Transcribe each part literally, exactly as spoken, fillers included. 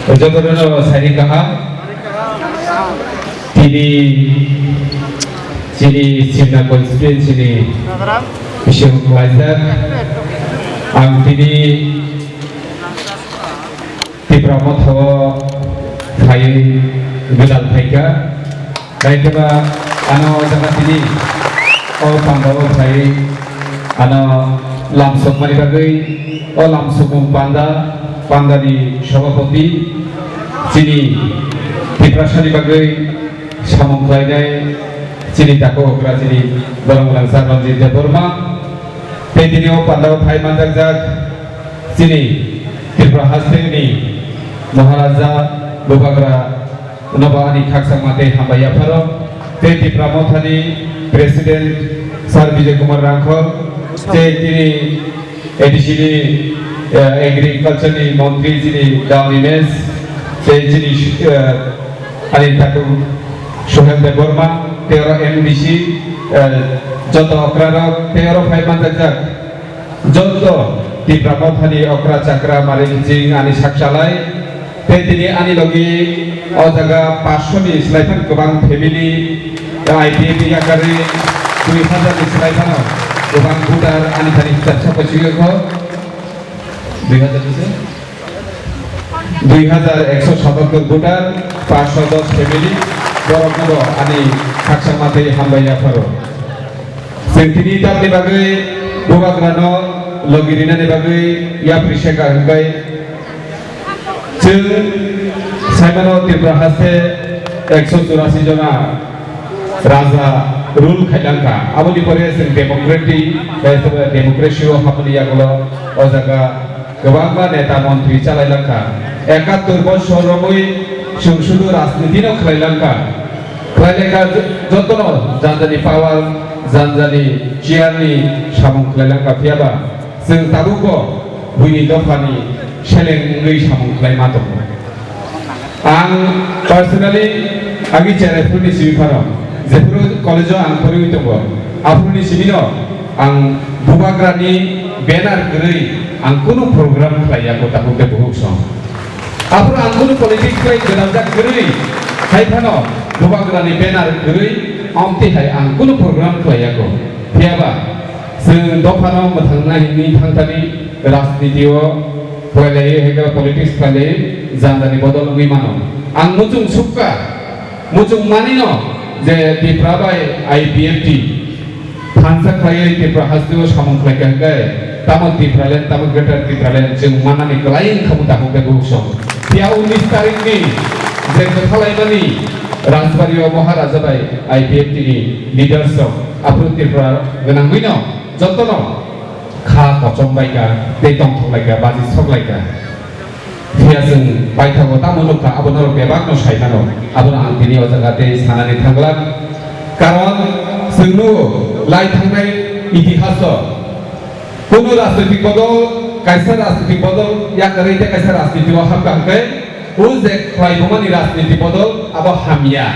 Jotono sari kaham. Tini chini Simna constituency ni bising laijak. Ang tini Tipra Motha o phai gwdal phaikha. Naitema ano jaga tini o panda o phai ano lamsokmani bagwi o lamsokmung panda, pandani sobhapoti chini Tiprasani bagwi samung khlainai chini takhuk okra chini borok gwnang sir Ranjit Debbarma. Tei tini o panda o phai manjakjak chini Tripura hasteni Maharaja Bubagra nobo ani khakchangma tei hambai yapharo. Tei Tipra Mothani President Sir Bijay Kumar Rangkhol, tei tini A D C ni, eh, Agriculture ni Montri chini Dawn Imes, tei chini, eh, ani takhuk Sohel Debbarma, tei oro M D C, eh, joto okrarok, tei oro phai manjakjak joto Tipra Mothani okra chakra mari kiching ani sak chalai. Tei tini ani logi o jaga paanch sho ni slai phano kwbang family, I P F T yakarwi dui hajar ni slai phano kwbang voter ani thani hisab sapai swi kho. Dui hajar ni se? Dui hajar ekso satattor voter, paanch sho dos family, borokno bo ani khakchangma tei hambai yapharo. Chwng tini tamni bagwi Bubagrano logi rinani bagwi yapri seka hwnkhe chwng saimano Tripura haste ekso churasi jona raja rule khailangkha. Aboni pore chwng democratic, democracy o habmani yagulo o jaga kwbangma neta montri chalailangkha. Ekattor bosor romwi chwng sudu rajniti no khlailangkha. Khlailekha jotono janjani power, janjani chair ni samung khlailangkha, phiyaba chwng tabukbo buini dophani seleng wngwi samung khlai ma tongo. Ang personally agi cherai phuruni simi phano, jephuru college o ang phurwi tongo, aphuruni simi no ang Bubagrani banner kwrwi ang kunu program khlai ya ko tabuk tei buhuk song. Aphuru ang kunu politics bai gwnangjak kwrwi, hai phano Bubagrani banner kwrwi amtwi hai ang kunu program khlai ya ko. Phiyaba chwng dophano mwthangna himwi thangthani rajniti o khlailaiwi hai khe politics khlailaiwi jandani bodol wngwi mano. Ang muchung sukha, muchung manino je Tipra bai I P F T thansa khlaiwi Tipra hasteo samung khlaikha hwnkhe tamo Tipraland, tamo Greater Tipraland chwng manani kwlai wngkha bo tabuk tei buhuk song. Phiya unnish tarikni je kwthalaimani Rajbari o Maharaja bai I P F T ni leaders rok aphuru Tripura gwnangwino jotono kha kochom baikha tei tongthok laikha, baji sok laikha. Phiya chwng paithago tamo nukha, abo norok bebakno sai mano. Abono ang tini o jaga tei sanani thangla. Karon chwng nugo lai thangnai itihaso. Kunu rajnitik bodol, kaisa rajnitik bodol yakarwi tei kaisa rajniti o hapkha hwnkhe, o je khlaibumani rajniti bodol abo hamya.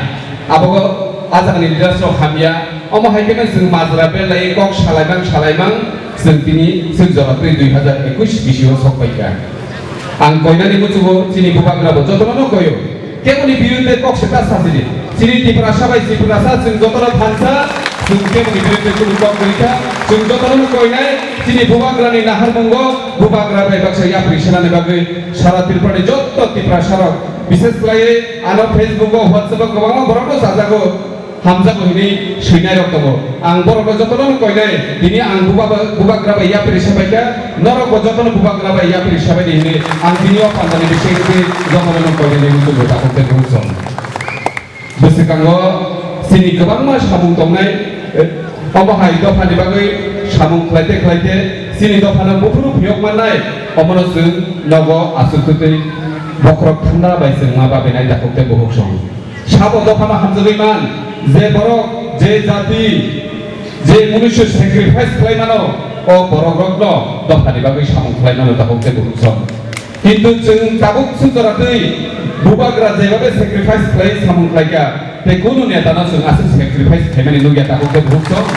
Abo o jagani leaders rok hamya. Omo hai kheno chwng majra belai kok salaimang salaimang chwng tini chwng jora twi dui hajar ekush bisi o sok paikha. Ang koinani muchungo chini bubagra bo jotono no koyo. Keboni birudde kok se ta sasidi. Chini Tiprasa bai Tiprasa chwng jotono thansa, chwng keboni birudde kunu kok kwrwi kha. Chwng jotono no koinai chini bubagrani naharmungo bubagra bai baksa yapri senani bagwi sara Tripurani jotto Tiprasa rok, bishes khlaiwi ano Facebook o, WhatsApp o kwbangma borokno chajago. Hamjakgo hinwi swinairok tongo. Ang borokno jotono koinai, tini ang buba-, bubagra bai yapri sabaikha, norokbo jotono bubagra bai yapri sabaidi hinwi ang tini o pandani bisingtwi jotono koinani muchungo takhuk tei buhuk song. Bwswkango chini kwbangma samung tongnai, eh, omo hai dophani bagwi samung khlaite khlaite chini dophano buphuru phiyok mannai, omono chwng nogo aswk twtwi bokhorok thanda bai chwngma babinai takhuk tei buhuk song. Sabo dophano hamjagwi man, je borok, je jati, je munusu sacrifice khlai mano, o borok rokno dophani bagwi samung khlai mano tabuk tei buhuk song. Kintu chwng tabuk suchora twi bubagra jebabe sacrifice khlai samung khlaikha, tei kunu netano chwng aswk sacrifice khlaimani nukya tabuk tei buhuk song.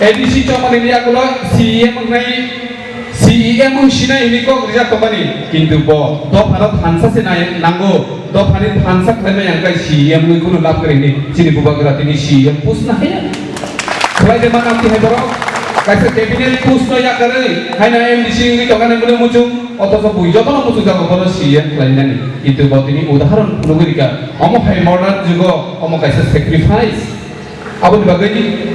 A D C chongmani yagulo C E M wngnai, C E M wng sinai hwnwi kok rijak tongmani, kintu bo dophano thansa se nai-, nango, dophani thansa khlaimani ang khe C E M wngwi kheno lab kwrwi hwnwi chini bubagra tini C E M post no haya. Khlai de mana tihai borok, kaisa cabinet post no yakarwi, haino M D C wngwi tongmani mwnwi muchung, othocho bui jotono muchung jago bono C E M khlainani, kintu bo tini udaharon phunugwi rikha, omo hai modern jugo, omo kaisa sacrifice. Aboni bagwi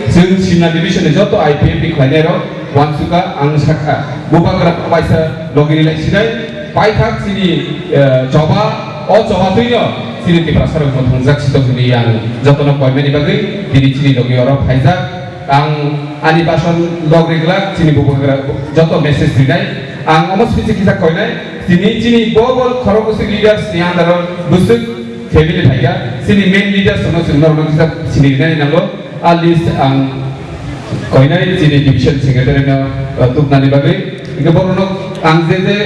chwng Simna division ni joto I P F T ni khlainairok uansukha, ang sakha. Bubagra kaisa logi rilai sinai, paithak chini, eh, choba, o choba twino chini Tiprasarok bo thwngjak sitok hwnwi ang jotono koimani bagwi tini chini logi oro phaijak. Ang ani bason log ri glak chini bubagra joto message rinai. Ang omo simi se kisa koinai, tini chini bo bo khorokbwswk leaders ni under o bwswk family phaikha, chini main leaders no chwng norokno kisa sini rinani nango. A list ang koinai chini division secretary no, uh, tubnani bagwi. Hingke borokno ang je je,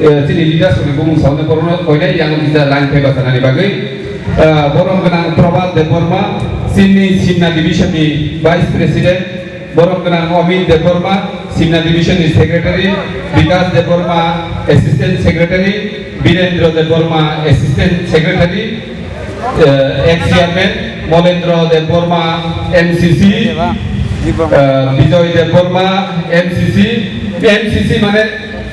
uh, chini leaders ni bumung sauni borokno koinai yang kisa line phai bachanani bagwi. Uh, borom gwnang Prabhat Debbarma, chini Simna division ni vice president, borom gwnang Amit Debbarma, Simna division ni secretary, Bikas Debbarma, assistant secretary, Birendra Debbarma, assistant secretary, eh, ex chairman, Molendra Debbarma, M C C, eh, Bijoy Debbarma, M C C, M C C mane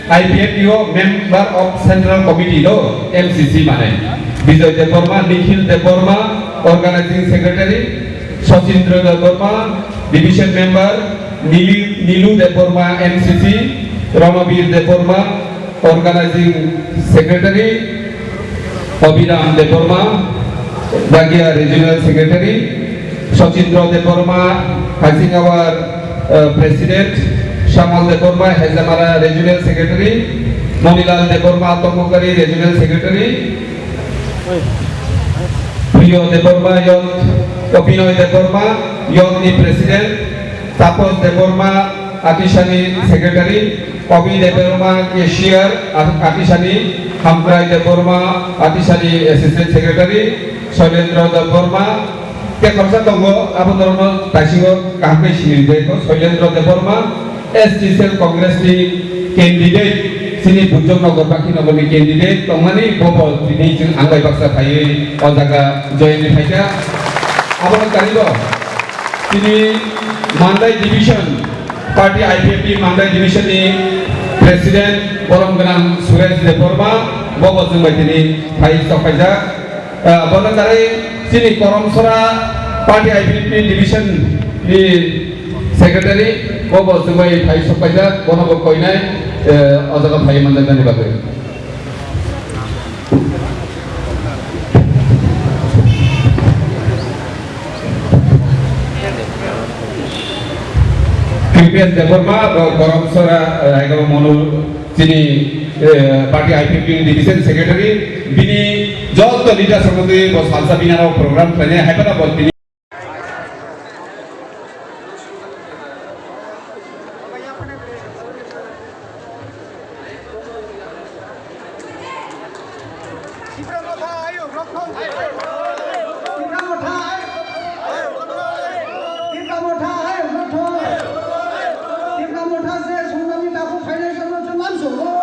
I P F T o member of central committee lo M C C mane. Bijoy Debbarma, Nikhil Debbarma, organizing secretary, Sachindra Debbarma, division member, Nili-, Nilu Debbarma, M C C, Ranabir Debbarma, organizing secretary, Abhiram Debbarma, Dagia regional secretary, Sachindra Debbarma, Hasingawar, uh, president, Shamal Debbarma, Hezamara regional secretary, Monilal Debbarma, Tomokari regional secretary, Priyo Debbarma, youth, Abhinoy Debbarma, youth ni president, Tapos Debbarma, Atisani secretary, Obi Debbarma, cashier, A-, Atisani, Hamkrai Debbarma, Atisani assistant secretary, Soilendra Debbarma, tei khoroksa tongo, abo norokno taisingo kaham khe sini rijai kho, Soilendra Debbarma, S T cell Congress ni candidate, chini Bujok Nagar, Bakhi Nagar ni candidate tongmani, bobo tini chwng ang bai baksa phaiwi o jaga join ni phaikha. Abono karibo tini Mandai division, party I P F T Mandai division ni president borom gwnang Suresh Debbarma, bobo chwng bai tini phai sok phaijak. Ah, bono karwi chini Koromsora party I P F T division ni secretary, bobo chwng bai phai sok paijak, bono bo koinai, eh, o jaga phai manjaknani bagwi. Kripen Debbarma, bo Koromsora, eh, Raigaba Monu, chini, eh, party I P F T ni division secretary, bini joto leaders rokno twi bo salsa bini aro program khlainai, hai phano bo tini Tipra Motha ayuk rok thung. Tipra Motha ayuk rok thung. Tipra Motha ayuk rok thung. Tipra Motha se sunglamni takhuk phainai jono chwng lamsogo.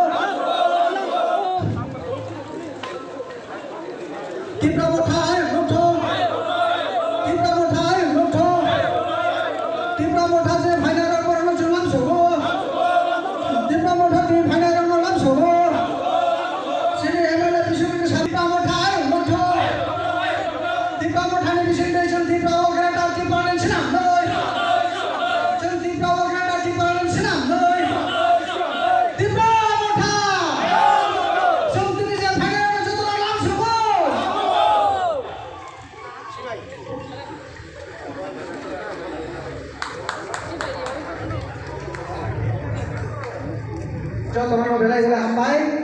Tipra Motha ayuk rok thung. Tipra Motha ayuk rok thung. Tipra Motha se phainai rok borokno chwng lamsogo. Tipra Motha twi phainai rokno lamsogo. Chini M L A bising ni sa Tipra Motha ayuk motho. Tipra Motha ni bising tei chwng Tipra o greater Tipraland swnam noi. Chwng Tipra o greater Tipraland swnam noi. Tipra Motha. Chwng tini je phainai rok jotono lam sugo. Jotono belai belai hambai.